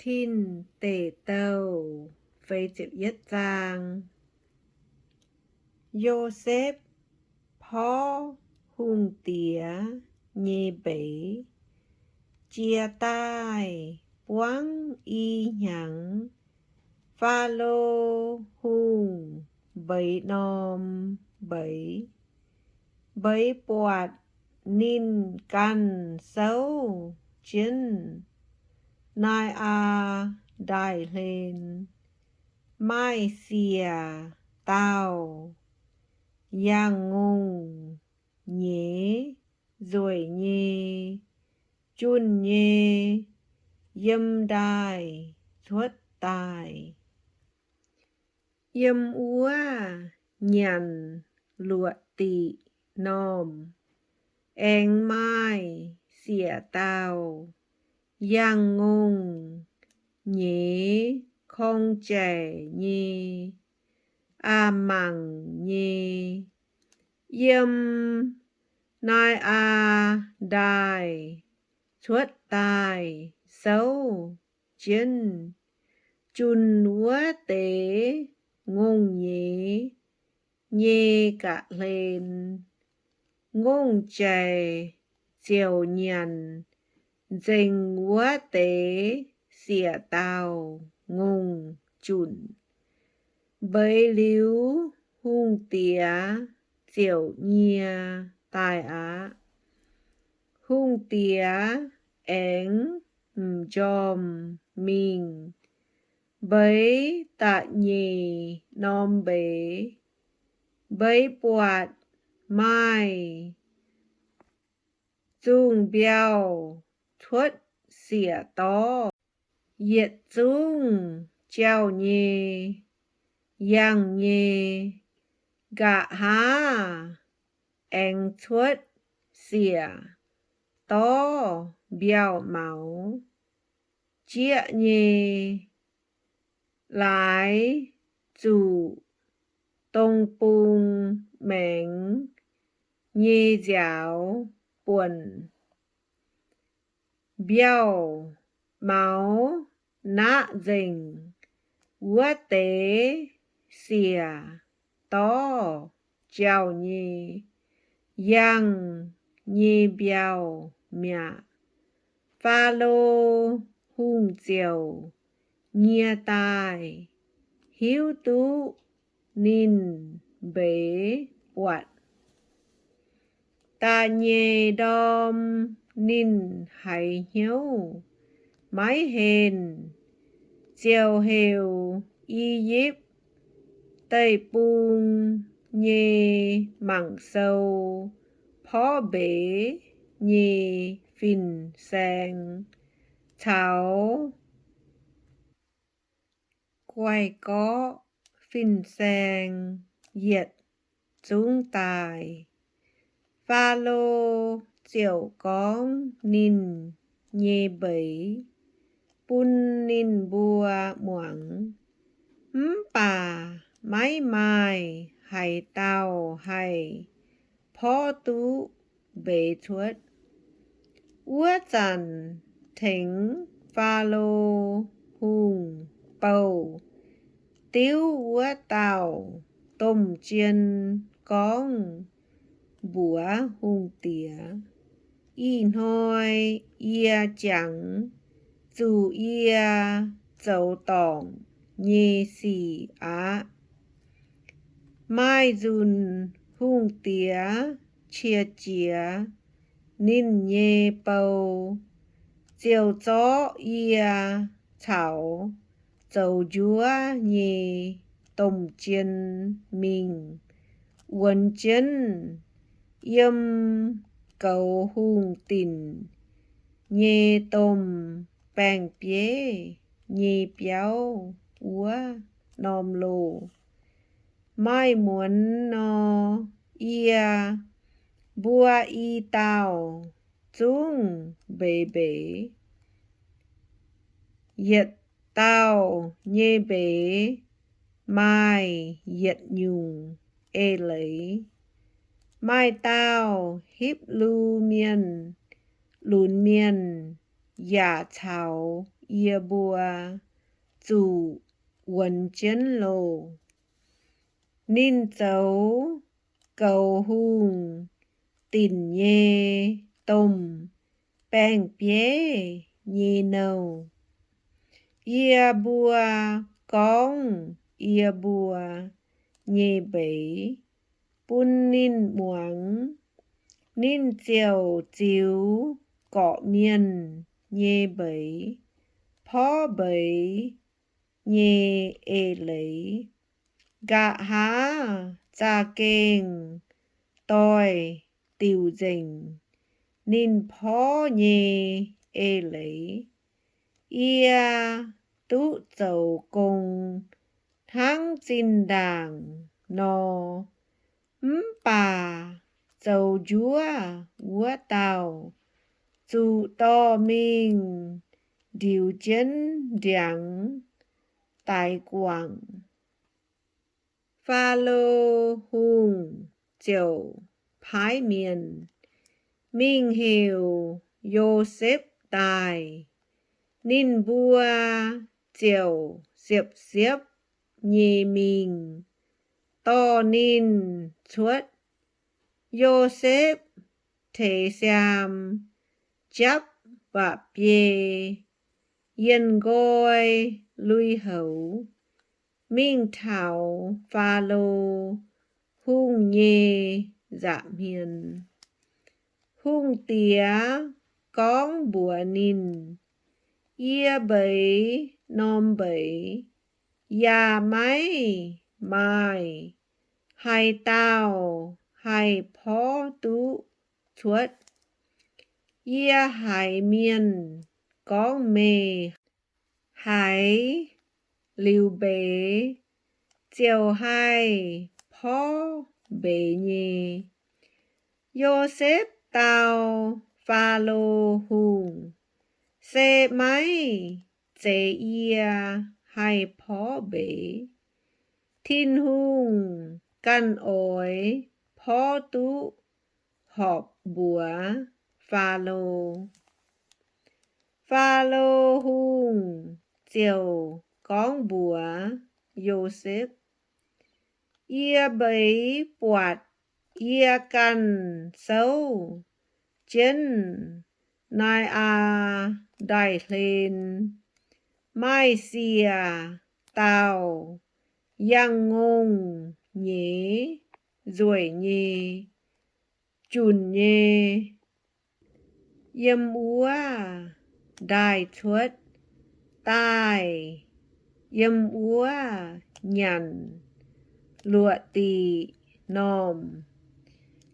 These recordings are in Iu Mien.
Tin Deic Douh. Yosepv porv hungh diex nyei mbeix. Jiex daaih buangv i hnyangx, Faalo Hungh mbeix norm mbeix. Mbeix buatc ninh ganh souv jienv Nai^aa Ndaaih Hlen, maaih siec dauh yangh ngongh nyeiz nzueic nyei, junh nyei, yiem ndaaih cuotv daaih. Yiem wuov nyanc luoqc diqc normh aengx maaih siec dauh yangh ngongh nyeiz korng-jaic nyei, aav mangc nyei, yiem Nai^aa Ndaaih cuotv daaih souv jienv junh wuov deix ngongh nyeiz nyei ga'hlen. Ngongh-jaic ziouc nyanc nzengc wuov deix siec dauh ngongh junc. Mbeix liuz, hungh diex ziouc nyie daaih aqv. Hungh diex aengx m'njormh mingh mbeix da'nyeic norm mbeix. Mbeix buatc maaih zungh mbiauh cuotv siec dorv, yietc zungv jauv nyei, yangh nyei. Nqa'haav aengx cuotv siec dorv mbiauh maux, jieqv nyei, laaix zuqc dong bung maengx nyei nziaaux buonc. Mbiauh maux naqv nzengc wuov deix siec dorv jauv nyei, yangh nyei mbiauh mi'aqv. Faalo Hungh ziouc nyie daaih hiuv duqv ninh mbeix buatc. Da'nyeic ndorm ninh haiz hnyouv maiv henh, ziouc heuc I^yipv Deic-Bung nyei mangc sou porv mbeix nyei fin-saeng caux guai-gorqv fin-saeng yietc zungv daaih. Faalo ziouc gorngv ninh nyei mbeix bun ninh mbuo muangx, mv baac maiv maaih haaix dauh haih porv duqv mbeix cuotv. Wuov zanc tengx Faalo Hungh bouh diuv wuov dauh domh jien gorngv mbuox hungh diex, Ih hnoi yie jangx zuqc yie zoux dorngc nyei sic aqv. Maaih nzunc hungh diex qiex jiez ninh nyei bou, ziouc zorqv yie caux zoux njuov nyei domh jien mingh wuonx jienv yiem goux hungh dinc nyei domh baeng-bieiv nyei biauv wuov norm loh. Maaih muonz nor, yie mbuo i dauh zungv mbeix mbeix. Yietc dauh nyei mbeix maaih yietc nyungc eix leiz. Maaih dauh Hipv^lu Mienh lunx mienh yaac caux yie mbuo zuqc wuonx jienv loh. Ninh zoux goux hungh dinc nyei domh baeng-bieiv nyei nouh. Yie mbuo gorngv yie mbuo nyei mbeix bun ninh muangx, ninh ziouc ziux gorqv mienh nyei mbeix porv mbeix nyei eix leiz. Nqa'haav za'gengh doix-diuc nzengc ninh porv nyei eix leiz. Yie duqv zoux gong hnangv zinh ndaangc nor, mv baac zoux njuov wuov dauh zuqc dorh mingh ndiux jienv ndiangx daix guangc. Faalo Hungh ziouc paaiv mienh mingh heuc Yosepv daaih. Ninh mbuo ziouc siepv-siepv nyei mingh dorh ninh cuotv. Yosepv teix siaam, japv mba'biei, yienh nqoi lui-houx, mingh taux Faalo Hungh nyei nza'hmien. Hungh diex gorngv mbuox ninh, Yie mbeix norm mbeix yaac maiv maaih haaix dauh haih porv duqv cuotv. Yie haiz mienh gorngv meih haiz liuz mbeix ziouc haih porv mbeix nyei. Yosepv dau Faalo Hungh, Se maiv zeiz yie haih porv mbeix. Tin-Hungh ganh oix porv duqv horpc mbuox Faalo. Faalo Hungh ziouc gorngv mbuox Yosepv, Yie mbeix buatc yie ganh souv jienv Naa^aa Ndaaih^hlen, maaih siec dauh yangh ngongh nyeiz nzueic nyei, junc nyei, yiem wuov ndaaih cuotv daaih, yiem wuov nyanc luoqc diqc normh.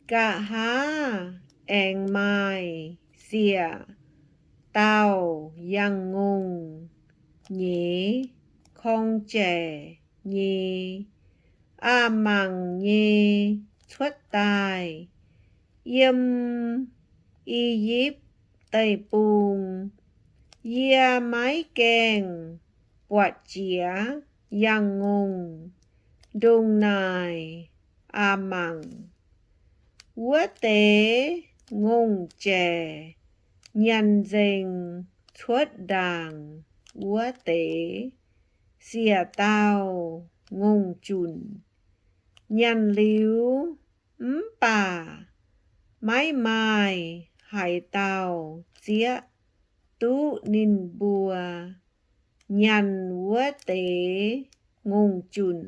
Nqa'haav aengx maaih siec dauh yangh ngongh nyeiz korng-jaic nyei, aav mangc nyei cuotv daaih yiem I^yipv Deic-Bung. Yie maiv gaengh buatc jiex yangh ngongh ndongc naaic aav mangc. Wuov deix ngongh jaic nyanc nzengc cuotv ndaangc wuov deix siec dauh ngongh junc. Nyanc liuz mv baac maiv maaih haaix dauh zieqv duqv ninh mbuo nyanc wuov deix ngongh junc.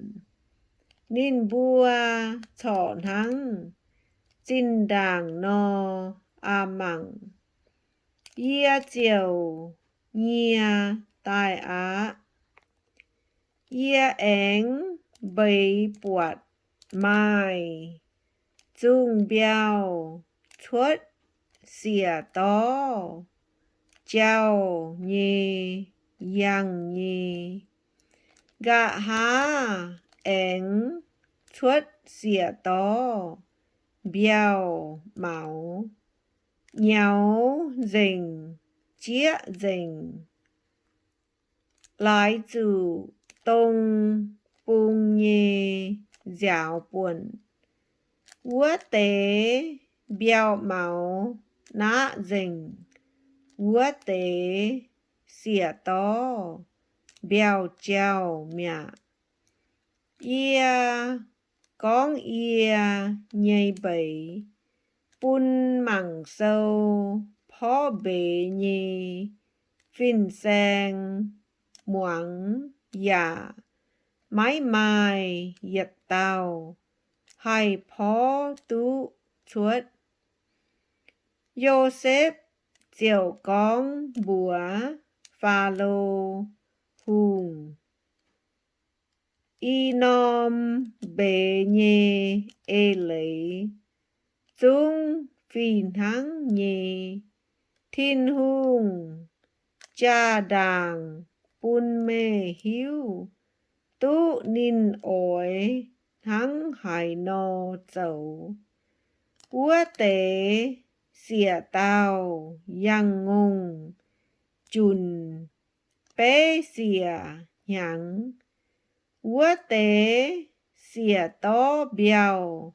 Ninh mbuo corc hnangv zinh ndaangc nor aav mangc. Yie ziouc nyie daaih aqv. Yie aengx mbeix buatc maaih zungh mbiauh cuotv siec dorv jauh nyei yangh nyei. Nqa'haav aengx cuotv siec dorv mbiauh maux, nyaux nzengc jieqv nzengc, laaix zuqc dong bung nyei nziaaux buonc. Wuov deix mbiauh maux naqv nzengc wuov deix siec dorv mbiauh jauh mi'aqv. Yie gorngv yie nyei mbeix bun mangc sou porv mbeix nyei fin-saeng muangx yaac maiv maaih yietc dauh haih porv duqv cuotv. Yosepv ziouc gorngv mbuox Faalo Hungh, I norm mbeix nyei eix-leiz zungv fih hnangv nyei. Tin-Hungh jaa-ndaangc bun meih hiuv duqv ninh oix hnangv haaix nor zoux. Wuov deix siec dauh yangh ngongh junc beiv siec hnyangx. Wuov deix siec dorv mbiauh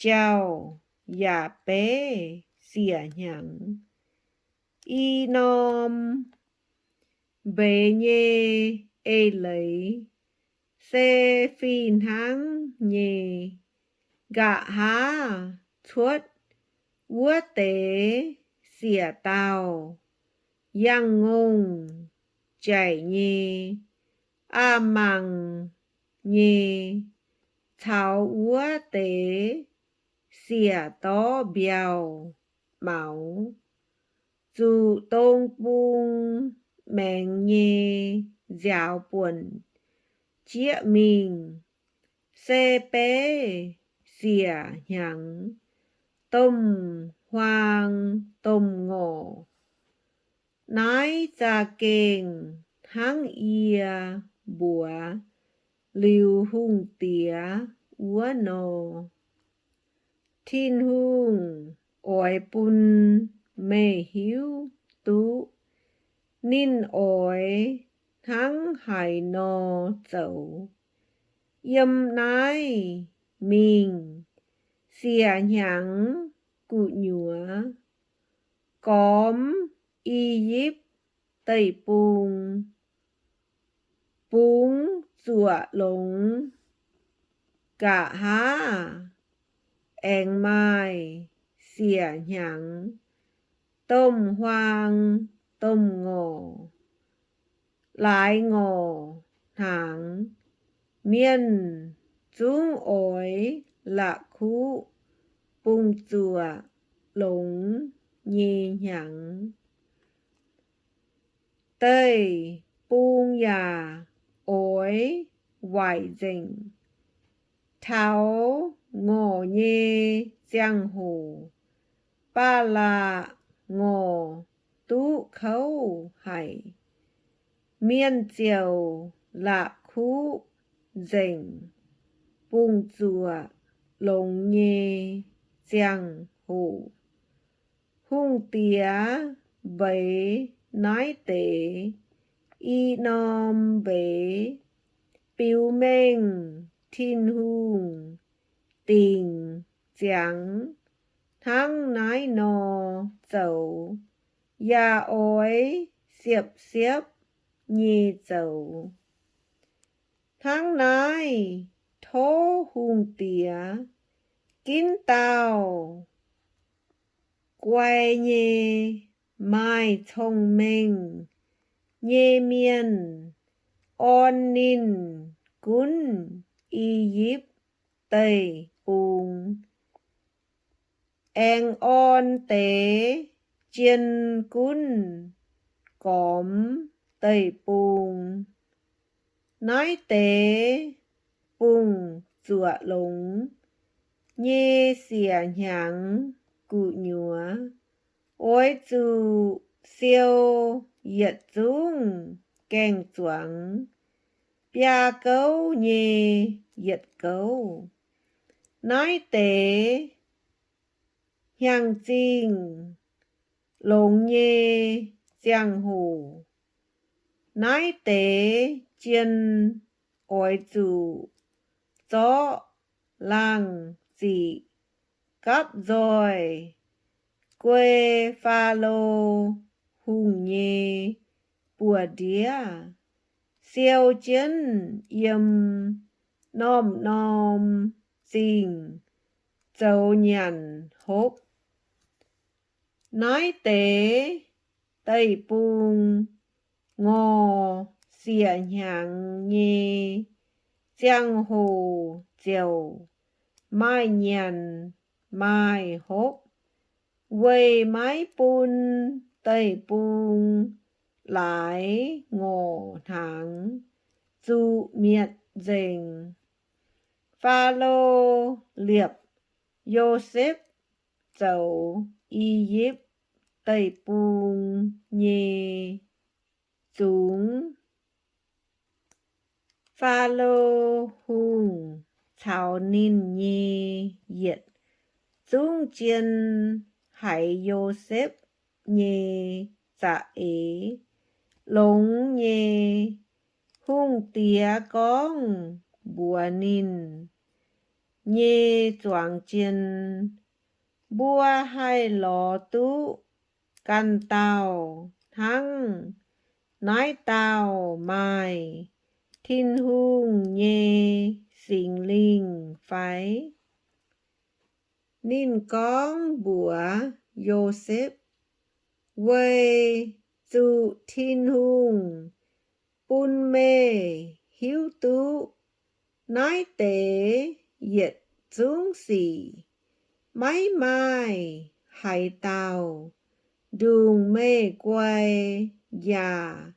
jauh yaac beiv siec hnyangx. I norm mbeix nyei eix-leiz se fih hnangv nyei. Nqa'haav cuotv wuov deix siec dauh yangh ngongh jaic nyei, a'mangc nyei, caux wuov deix siec dorv mbiauh maux, zuqc dong bung maengx nyei nziaaux buonc jieqv mingh, se beiv siec hnyangx, domh huaang domh ngorc. Naaiv za'gengh hnangv yie mbuox liuz hungh diex wuov nor. Tin-Hungh oix bun meih hiuv duqv ninh oix hnangv haaix nor zoux. Yiem naaiv mingh siec hnyangx gu'nyuoz gormx I^yipv Deic-Bung, bungx zuoqc longx. Nqa'haav aengx maaih siec hnyangx, domh huaang domh ngorc, laaix ngorc hnaangx. Mienh zungv oix la'kuqv bungx zuoqc longx nyei hnyangx. Deic-bung yaac oix waaic nzengc. Taux ngorc nyei ziangh hoc, ba'laqc ngorc duqv kouv haic. Mienh ziouc la'kuqv nzengc bungx zuoqc longx nyei ziangh hoc. Hungh diex mbeix naaiv deix i norm mbeix biux mengh Tin-Hungh dingc ziangx hnangv naaiv nor zoux, yaac oix siepv-siepv nyei zoux. Hnangv naaiv, tov hungh diex ginv dauh guai nyei, maaih cong-mengh nyei mienh orn ninh gunv I^yipv Deic-Bung, aengx orn deix jien gunv gormx deic-bung. Naaiv deix bungx zuoqc longx nyei siec hnyangx gu'nyuoz oix zuqc siou yietc zungv gaeng-zuangx biaa gouv nyei yietc gouv. Naaiv deix hnyangx-zingh longx nyei ziangh hoc, naaiv deix jien oix zuqc zorqv laangh ziqc gapv nzoih guei Faalo Hungh nyei buoz-ndiev siou jienv yiem norm-norm zingh zoux nyanc hopv. Naaiv deix deic-bung ngorc siec hnyangx nyei ziangh hoc ziouc maaih nyanc maaih hopv, weic maiv bun deic-bung laaix ngorc hnaangx zuqc mietc nzengc. Faalo liepc Yosepv zoux I^yipv Deic-Bung nyei zungx. Faalo Hungh caux ninh nyei yietc zungv jien haiz Yosepv nyei za'eix longx nyei. Hungh diex gorngv mbuox ninh nyei zuangx jien, Mbuo haih lorz duqv ganh dauh hnangv naaiv dauh maaih Tin-Hungh nyei Singx Lingh fai? Ninh gorngv mbuox Yosepv, Weic zuqc Tin-Hungh bun meih hiuv duqv naaiv deix yietc zungv sic, maiv maaih haaix dauh ndongc meih guai yaac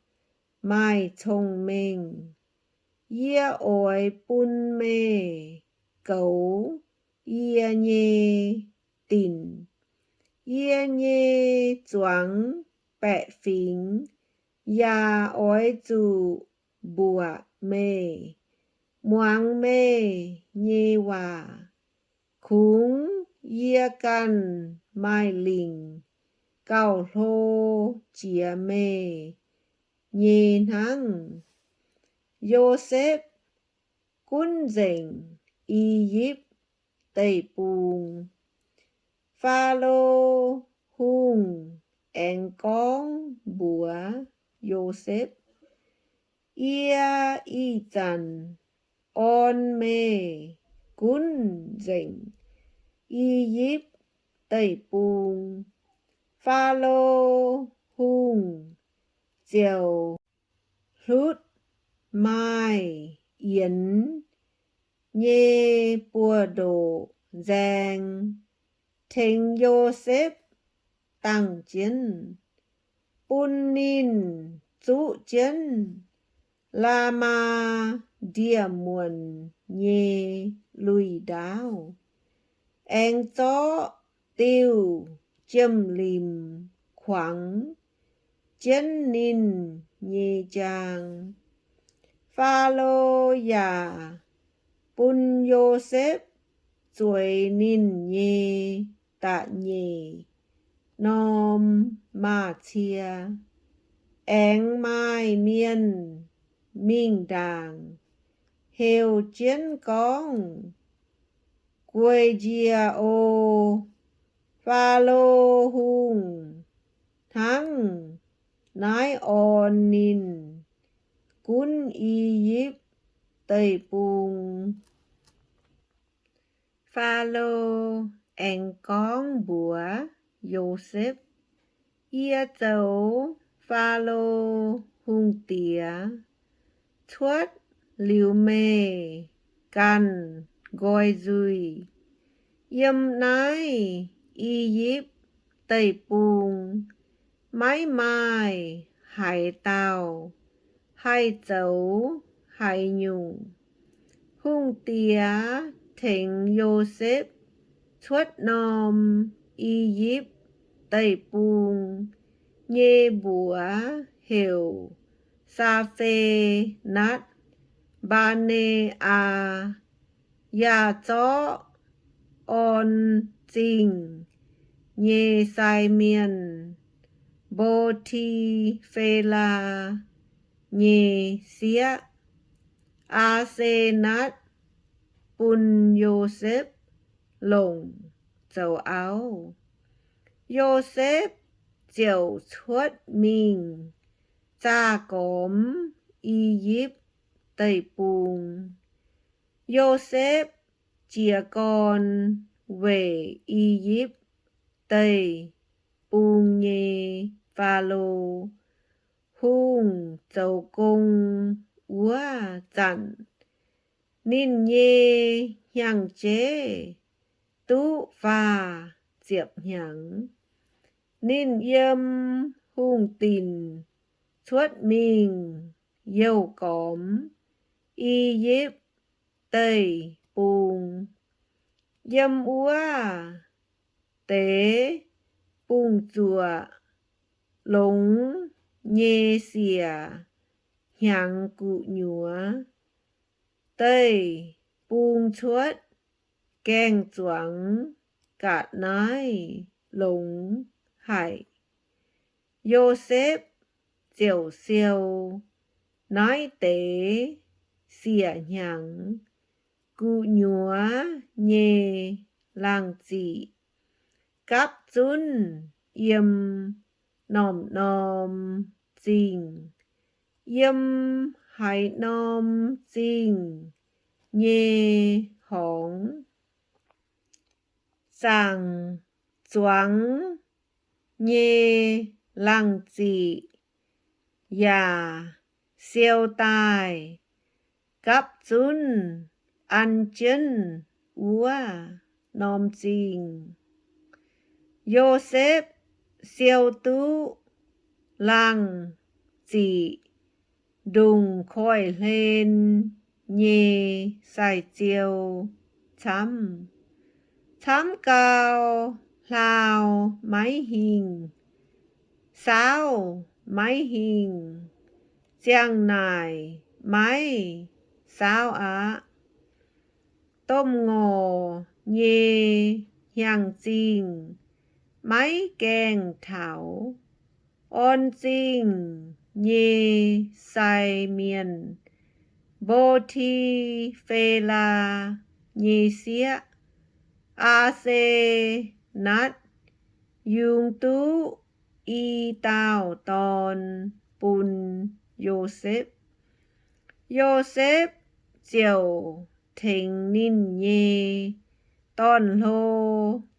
maaih cong-mengh. Yie oix bun meih goux yie nyei dinc. Yie nyei zuangx baeqc fingx yaac oix zuqc mbuoqc meih, muangx meih nyei waac. Kungx yie ganh maaih lingc gauh hlo jiex meih nyei hnangv. Yosepv gunv nzengc I^yipv Deic-Bung. Faalo Hungh aengx gorngv mbuox Yosepv, Yie ih zanc orn meih gunv nzengc I^yipv Deic-Bung. Faalo Hungh ziouc hlutv maaih yienx nyei buoz-ndoqv nzaeng tengx Yosepv dangh jienv, bun ninh zuqv jienv la'maah ndie-muonc nyei lui-ndaauv, aengx zorqv diuh jiem-limc kuangx jienv ninh nyei jaang. Faalo yaac bun Yosepv zueiz ninh nyei da'nyeic norm maaz-cie. Aengx maaih mienh mingh ndaangc heuc jienv gorngv, Gueic njiec oc. Faalo Hungh hnangv naaiv orn ninh gunv I^yipv Deic-Bung. Faalo aengx gorngv mbuox Yosepv, Yie zoux Faalo Hungh diex cuotv liuz, meih ganh nqoi nzuih. Yiem naaiv I^yipv Deic-Bung maiv maaih haaix dauh haih zoux haaix nyungc. Hungh diex tengx Yosepv cuotv norm I^yipv Deic-Bung nyei mbuox heuc Saa^fe^natv Mbaa^ne^aa, yaac zorqv Orn Zingh nyei sai mienh, Mbo^ti^fe^laa, nyei sieqv, Aa^se^natv, bun Yosepv longc zoux auv. Yosepv ziouc cuotv mingh zaah gormx I^yipv Deic-Bung. Yosepv jiez gorn weic I^yipv Deic-Bung nyei Faalo Hungh zoux gong wuov zanc, ninh nyei hnyangx-jeiv duqv faah ziepc hnyangx. Ninh yiem hungh dinc cuotv mingh youh gormx I^yipv Deic-Bung. Yiem wuov deix bungh-zuoqc longx nyei siec hnyangx gu'nyuoz, deic-bung cuotv gaeng-zuangx ga'naaiv longx haic. Yosepv ziouc siou naaiv deix siec hnyangx gu'nyuoz nyei laangh ziqc, gapv zunv yiem norm-norm zingh, yiem haaix norm zingh nyei horngz, zaangc zuangx nyei laangh ziqc, yaac siou daaih gapv zunv an jienv wuov norm zingh. Yosepv siou duqv laangh ziqc ndongc koiv-hlen nyei sai-ziou camv, camv gau, hlau maiv hingh, saauv maiv hingh, ziang naaic maiv saauv aqv. Domh ngorc nyei hnyangx-zingh maiv gaengh taux. Orn zingh nyei sai mienh, Mbo^ti^fe^laa nyei sieqv, Aa^se^natv, yungz duqv i dauh dorn bun Yosepv. Yosepv ziouc tengx ninh nyei dorn-hlo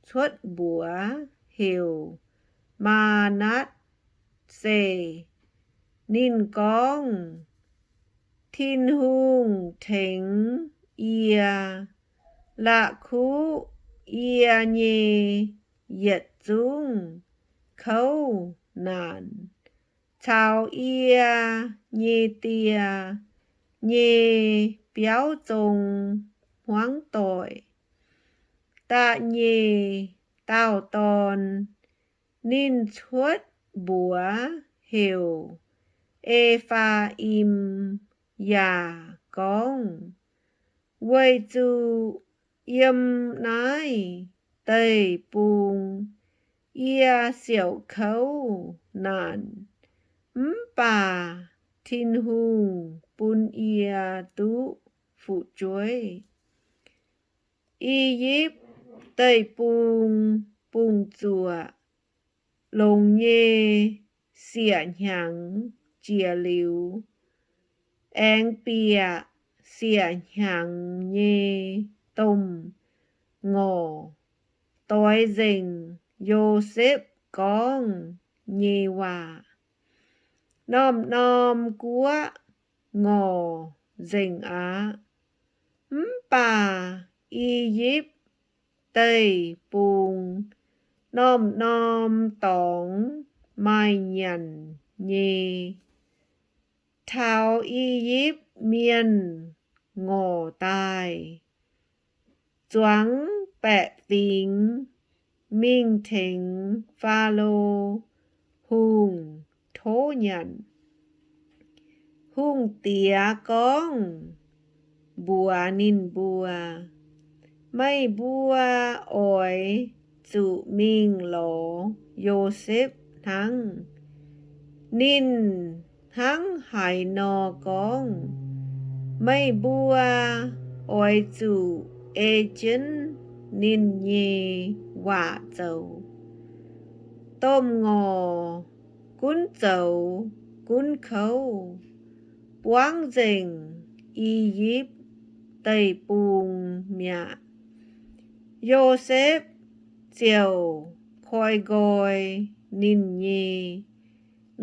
cuotv mbuox heuc Maa^natv^se. Ninh gorngv, Tin-Hungh tengx yie la'kuqv yie nyei yietc zungv kouv naanc caux yie nyei die nyei biauv zong hmuangv doic. Da'nyeic dauh dorn, ninh cuotv mbuox heuc E^faa^im yaac gorngv, Weic zuqc yiem naaiv deic-bung yie siouc kouv naanc, mv baac Tin-Hungh bun yie duqv fu'jueiv. I^yipv Deic-Bung bungx-zuoqc longx nyei siec hnyangx jiex liuz, aengx bieqc siec hnyangx nyei domh ngorc doix nzengc Yosepv gorngv nyei waac. Norm-norm guoqv ngorc nzengc aqv. Mv baac I^yipv Deic-Bung norm-norm dorngx maaih nyanc nyei. Taux I^yipv Mienh ngorc daaih, zuangx baeqc fingx mingh tengx Faalo Hungh tov nyanc. Hungh diex gorngv mbuox ninh mbuo, Meih mbuo oix zuqc mingh lorz Yosepv hnangv. Ninh hnangv haaix nor gorngv, meih mbuo oix zuqc ei jienv ninh nyei waac zoux. Domh ngorc gunv zoux gunv kouv, buangv nzengc I^yipv Deic-Bung mi'aqv. Yosepv ziouc koi nqoi ninh nyei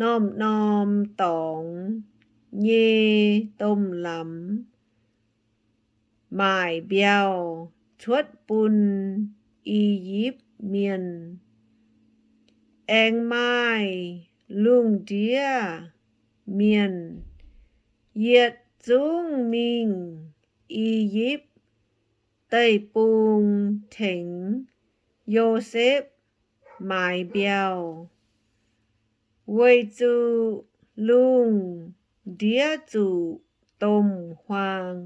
norm-norm dorngx nyei domh lamz maaic mbiauh cuotv bun I^yipv Mienh. Aengx maaih lungh ndiev mienh yietc zungv mingh I^yipv Deic-Bung tengx Yosepv maaiz mbiauh, weic zuqc lungh ndiev zuqc domh huaang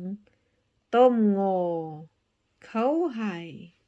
domh ngorc kouv haic.